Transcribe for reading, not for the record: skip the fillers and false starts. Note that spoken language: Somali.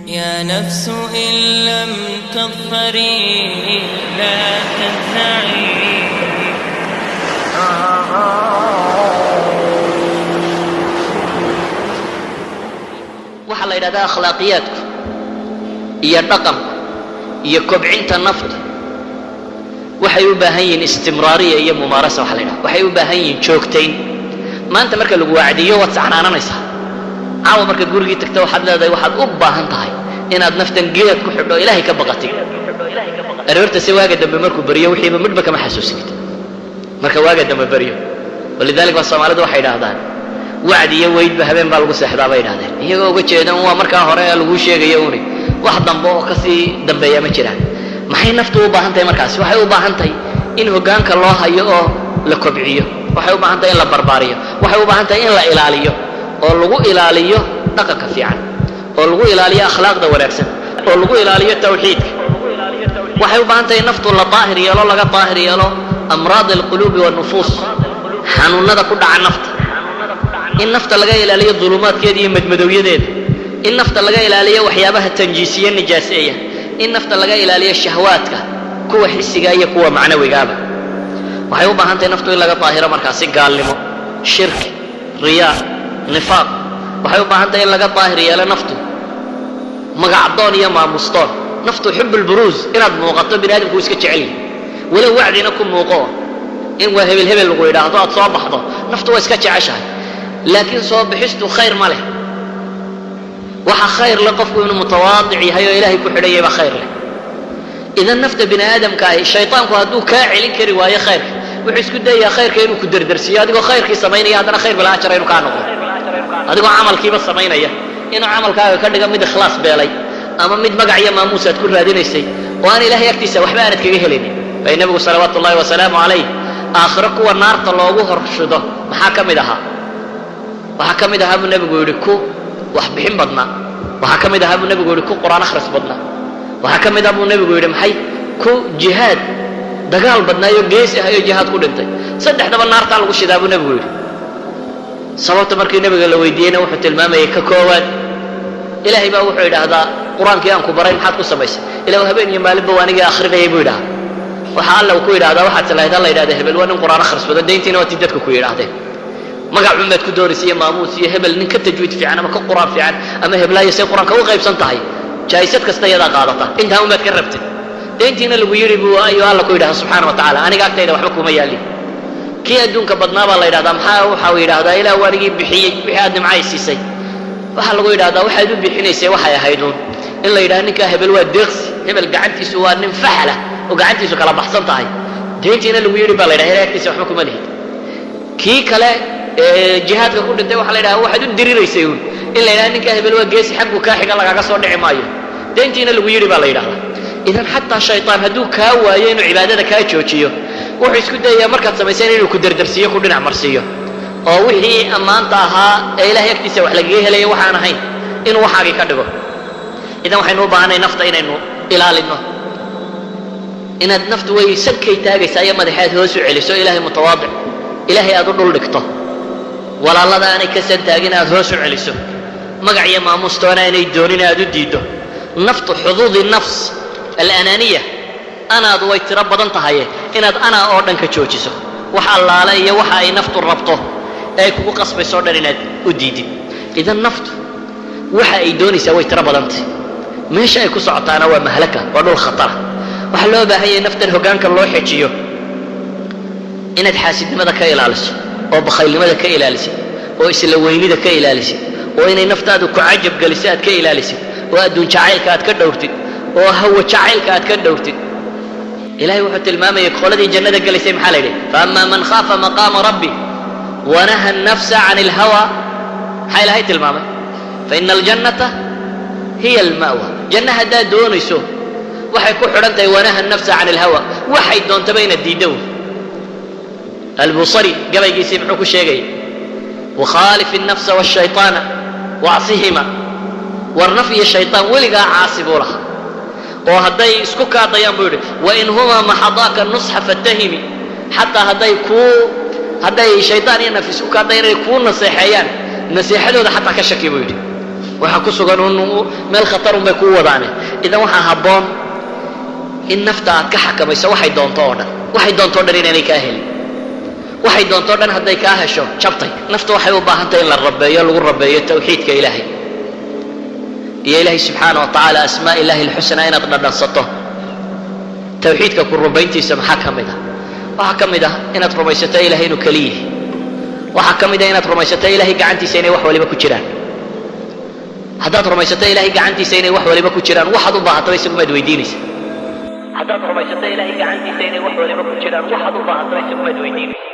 يا نفس إن لم تظفري لا تجزعي. Waxaa la yidhahdaa akhlaaqiyaadku iyo dhaqanku iyo kobcinta nafta waxay u baahan yihiin istimraariya iyo mumaarasa. Waxa la yidhahda waxay u baahan yihiin joogtayn. Maanta marka lagu wacdiyo waad sacnaananaysaa, caawa markaad gurigii tagta waxaad leedahay waxaad u baahan tahay inaad naftan geed ku xidho, Ilaahay ka baqatid. Aroorta se waaga dambe markuu baryo wixiiba midhba kama xasuusinid marka waaga dambe baryo. Walidalik baa Soomaalidu waxay idhaahdaan wacdi iyo weydba habeen baa lagu seexdaa bay idhahdeen, iyagoo uga jeedan waa markaa hore laguu sheegayo uni, wax dambe oo kasii dambeeya ma jiraan. Maxay naftu u baahan tahay markaasi? Waxay u baahan tahay in hoggaanka loo hayo oo la kobciyo, waxay u baahan tahay in la barbaariyo, waxay u baahan tahay in la ilaaliyo oo lagu ilaaliyo dhaqanka fiican, oo lagu ilaaliyo akhlaaqda wanaagsan, oo lagu ilaaliyo tawxiidka. Waxay u baahan tahay naftu la daahir yeelo, laga daahir yeelo amraad alquluubi wannufuus, xanuunada ku dhaca nafta, in nafta laga ilaaliyo dulumaadkeeda iyo madmadowyadeeda, in nafta laga ilaaliyo waxyaabaha tanjiisiye, nijaaseeya, in nafta laga ilaaliyo shahwaadka, kuwa xisiga iyo kuwa macnawigaaba. Waxay u baahan tahay naftu in laga daahiro markaasi gaalnimo, shirki, riyaa, nifaaq. Waxay u baahan tahay in laga daahir yeelo naftu magacdoon iyo maamustoon. Naftu xub lburuus, inaad muuqato, bini aadamku uu iska jecel yahay, walow wacdina ku muuqo, in waa hebel hebel lagu yidhaahdo, aad soo baxdo, naftu waa iska jeceshahay. Laakiin soo bixistu khayr ma leh. Waxa khayr leh qofku inuu mutawaadic yahay oo Ilaahay ku xidhan yahay baa khayr leh. Idan nafta bini aadamka ahi, shaytaanku hadduu kaa celin kari waayo khayrka, wuxuu isku dayayaa khayrka inuu ku derdersiiyo adigoo khayrkii samaynaya, haddana khayr bilaa ajara inuu kaa noqdo, adigoo camalkiiba samaynaya inuu camalkaaga ka dhigo mid ikhlaas beelay ama mid magac iyo maamuus aad ku raadinaysay oo aan Ilaahay agtiisa waxba aanad kaga helaynin. Bay Nebigu salawaatu ullahi wasalaamu calayh aakhiro kuwa naarta loogu horshido maxaa ka mid ahaa? Waxaa ka mid ahaa buu Nebigu yidhi ku wax bixin badnaa. Waxaa ka mid ahaa buu Nebigu yidhi ku Qur'aan akhris badnaa. Waxaa ka mid ah buu Nebigu yidhi maxay? Ku jihaad dagaal badnaayo, geesi ahayo, jihaad ku dhintay. Saddexdaba naartaa lagu shidaa buu Nebigu yidhi. Sababta markii Nebiga la weydiiyeyna wuxuu tilmaamayay ka koowaad, Ilaahay baa wuxuu yidhaahdaa: "Qur-aankii aan ku baray maxaad ku samaysay?" "Ilah, habeen iyo maalinba waa anigii akhrinayay," buu yidhahaa. Waxaa Alla ku yidhahdaa: "Waxaad tilahayd ha la yidhahda hebel waa nin Qur'aan akhris badan, dayntiina waa tii dadka ku yidhaahdeen. Magacun baad ku doonaysa iyo maamuus iyo hebel nin ka tajwiid fiican ama ka Qur'aan fiican ama heblaayo say Qur-aanka u qaybsan tahay, jaa'isad kasta iyadaa qaadata, intaa un baad ka rabtay, dayntiina lagu yidhi," buu ayuu Alla ku yidhahda subxaana wa tacala, "aniga agtayda waxba kuma yaalin." Kii adduunka badnaa baa la yidhahdaa maxaa? Waxa uu yidhahdaa: "Ilaah, waa anigii bixiyey wixii aad nimcay siisay." Waxaa lagu yidhahdaa: "Waxaad u bixinaysay waxay ahayd uun in la yidhahdo ninkaa hebel waa deeqsi, hebel gacantiisu waa nin faxla oo gacantiisu kala baxsan tahay, deyntiina lagu yidhi," baa la yidhaha, "Ilahay agtiisa waxba kuma lihid." Kii kale ee jihaadka ku dhintay waxaa la yidhaha: "Waxaad u diriraysay uun in la yidhahdo ninkaa hebel waa geesi, xaggu kaa xiga lagaga soo dhici maayo, deyntiina lagu yidhi," baa la yidhahdaa. Idan xataa shaytaan hadduu kaa waayo inuu cibaadada kaa joojiyo, wuxuu isku dayayaa markaad samayseen inuu ku derdersiiyo, ku dhinac marsiiyo, oo wixii ammaanta ahaa ee Ilahay agtiisa wax lagaga helaya waxaan ahayn inuu waxaagii ka dhigo. Idan waxaynu u baahanay nafta inaynu ilaalino. Inaad naftu way sankay taagaysaa iyo madaxeed hoos u celiso, Ilaahay mutawaadic, Ilaahay aad u dhul dhigto, walaalada aanay ka san taagin aad hoos u celiso, magac iyo maamuustoona aanay doonin aad u diiddo. Naftu xuduudi nafs alanaaniya, anaadu way tiro badan tahaye, inaad anaa oo dhan ka joojiso, wax allaale iyo waxa ay naftu rabto ee ay kugu qasbayso o dhan inaad u diidid. Idan naftu waxa ay doonaysaa way tiro badantahy, meesha ay ku socotaana waa mahlaka, waa dhul khatara. Waxaa loo baahan yahay naftan hoggaanka loo xejiyo, inaad xaasidnimada ka ilaaliso, oo bakhaylnimada ka ilaalisid, oo isla weynida ka ilaalisid, oo inay naftaadu ku cajab geliso aad ka ilaalisid, oo adduun jacaylka aad ka dhowrtid, oo hawo jacaylka aad ka dhowrtid. Ilahay wuxuu tilmaamayay qoladii jannada gelaysay. Maxaa la yidhi? Faama man khaafa maqaama rabbi wanaha nafsa can ilhawa. Maxaa Ilahay tilmaamay? Faina aljannata hiya alma'wa. Janno haddaad doonayso waxay ku xidhan tahay wanaha nafsa can ilhawa, waxay doontaba inaad diiddo. Albusari gabaygiisii muxuu ku sheegayay? Wakhaalif الnafsa wالshayطaana wacsihima. War naf iyo shayطaan weligaa caasi buu lahaa, oo hadday isku kaadayaan buu yidhi: wain humaa maxadaaka nusxa fatahimi. Xataa hadday kuu hadday shayطaan iyo naf isku kaadayaan inay kuu naseexeeyaan, naseexadooda xataa ka shaki, buu yidhi. Waxaa ku sugan un meel khatar un bay kuu wadaane. Idan waxaa habboon in nafta aad ka xakamayso waxay doonto oo dhan, waxay doonto o dhan inaanay kaa helin. Waxay doonto o dhan hadday kaa hesho, jabtay. Nafta waxay u baahan tahay in la rabeeyo, lagu rabeeyo tawxiidka Ilaahay iyo Ilaahay subxaana wa tacaala asmaa illaahi alxusnaa inaad dhadhansato. Tawxiidka ku rumayntiisa maxaa ka mid ah? Waxaa ka mid ah inaad rumaysato Ilahay inuu keli yahay. Waxaa ka mid ah inaad rumaysato Ilahay gacantiisa inay wax waliba ku jiraan. Haddaad rumaysato Ilahay gacantiisa inay wax waliba ku jiraan, waxaad u baahataba isagumaad weydiinaysa. Haddaad rumaysato Ilahay gacantiisa inay wax waliba ku jiraan, waxaad u baahataba isagumaad weydiinaysa.